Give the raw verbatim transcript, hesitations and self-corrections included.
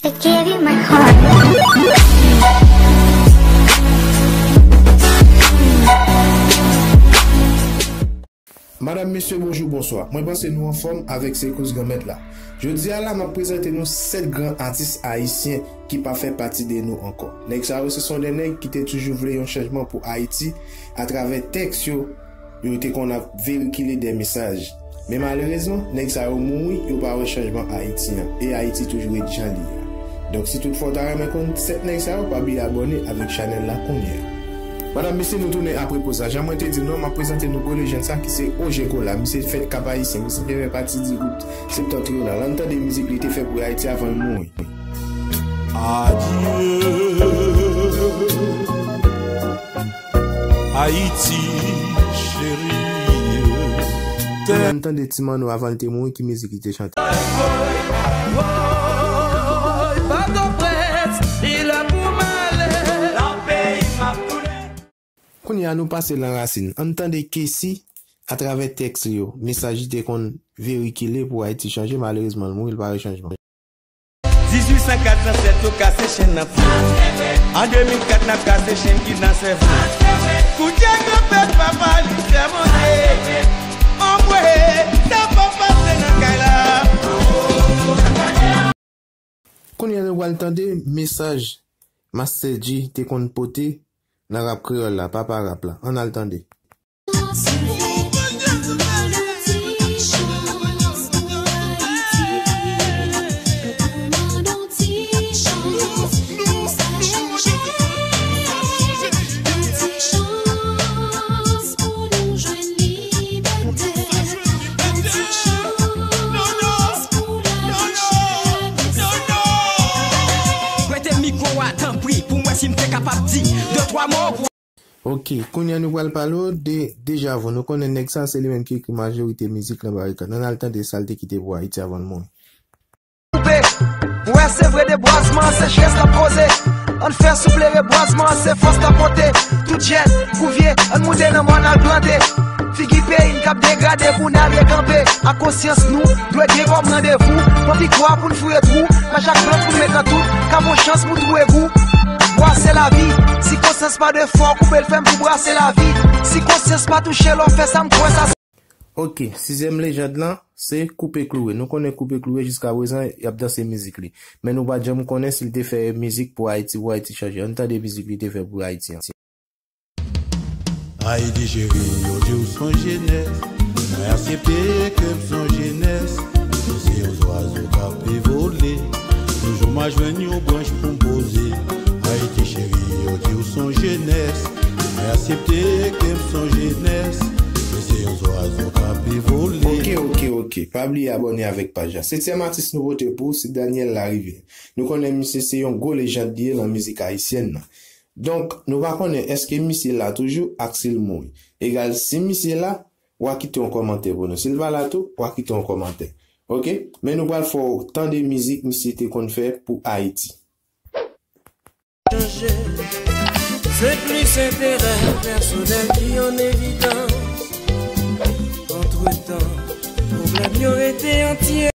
I gave you my heart. Madanm, mesye, bonjou, bonswa. Mwen panse nou anfòm avèk sekours Granmèt la. Jodi a la, m ap prezante nou sèt gran atis ayisyen ki pa fè pati de nou ankò. Nèg sa yo, se son de nèg ki te toujou vle yon chanjman pou Ayiti atravè tèks yo, yo te konn ap veyikile de mesaj. Men malerezman, nèg sa yo mouri, yo pa wè chanjman Ayiti an, e Ayiti toujou ret jan li ye a. Donk, si toutfwa w ta renmen konn sèt nèg sa yo, pa bliye abòne avèk chanèl la kounye a. Madanm, mesye, nou tounen apre poz la. Jan mwen te di nou, m ap prezante nou gwo lejand sa ki se Ojekola. Misye fèt Kap Ayisyen, misye te fè pati di gwoup Septentrional. Ann tande mizik li te fè pou Ayiti avan l mouri. Adye. Ayiti cheri. Ann tande Ti Manno avan l te mouri, ki mizik li te chante. Kounye a nou pase lan rasin. Ann tande Kessy atravè tèks li yo, mesaj li te konn veyikile pou Ayiti chanje, malerezman l mouri, l pa wè chanjman. Dizuit san kat zansèt yo kase chenn nan pye. An de mil kat n ap kase chenn ki nan sèvo. Koute granpèt papa li sèmonte. Anmwe, sa pa pase nan kay la. Kounye a nou pral tande mesaj Master Dji te konn pote nan rap kreyòl la, papa rap la. Ann al tande. Prete mikwo a, tanpri, pou m wè si m te kapab di de twa mo pou Ok, kounye a nou pral pale w de Deja Vu. Nou konnen nèg sa, se li menm ki ekri majorite mizik nan Barikad. Ann al tande sa l te kite pou Ayiti avan l mouri. Koupe. Wè, se vre, debwazman an se jès l ap koze. Ann fè souple rebwazman an se fòs l ap pote. Tout jèn kou vye, ann moute nan mòn al plante. Figi peyi n k ap degrade pou n al rekanpe. Ak konsyans nou dwe gen kòm randevou. Pran pikwa pou n fouye twou. Nan chak plant pou n met nan tout. K ap yon chans pou twou egou. Bwa se lavi. Si konsyans pa de fò, koupe l fèm pou bwa se lavi. Si konsyans pa touche lè w fè sa, m kwè sa se. Ok, sizyèm lejand lan, se Koupe Klouwe. Nou konnen Koupe Klouwe jiska prezan, y ap danse mizik li. Men nou pa t janm konnen si l te fè mizik pou Ayiti, pou Ayiti chanje. Ann tande mizik li te fè pou Ayiti an. Ayiti cheri, yo di w se yon jenès. Mwen aksepte ke m se yon jenès. Mwen se yon zwazo k ap evole. Toujou m a jwenn yon branch pou m poze. Ayiti cheri, yo di w se yon jenès. Mwen aksepte ke m se yon jenès. Mwen se yon zwazo k ap evole. Ok, ok, ok. Pa bliye abòne avèk paj la. Setyèm atis nou pote pou w, se Daniel Larivière. Nou konnen misye se yon gwo lejand li ye nan mizik ayisyèn nan. Donk, nou pa konnen èske misye la toujou ak si l mouri. Egal, si misye la, w a kite yon kòmantè pou nou. Si l pa la tou, w a kite yon kòmantè. Ok? Men nou pral fè w tande mizik misye te konn fè pou Ayiti. Chanje. Se plis enterè pèsonèl ki an evidans. Antretan, pwoblèm yo rete antye.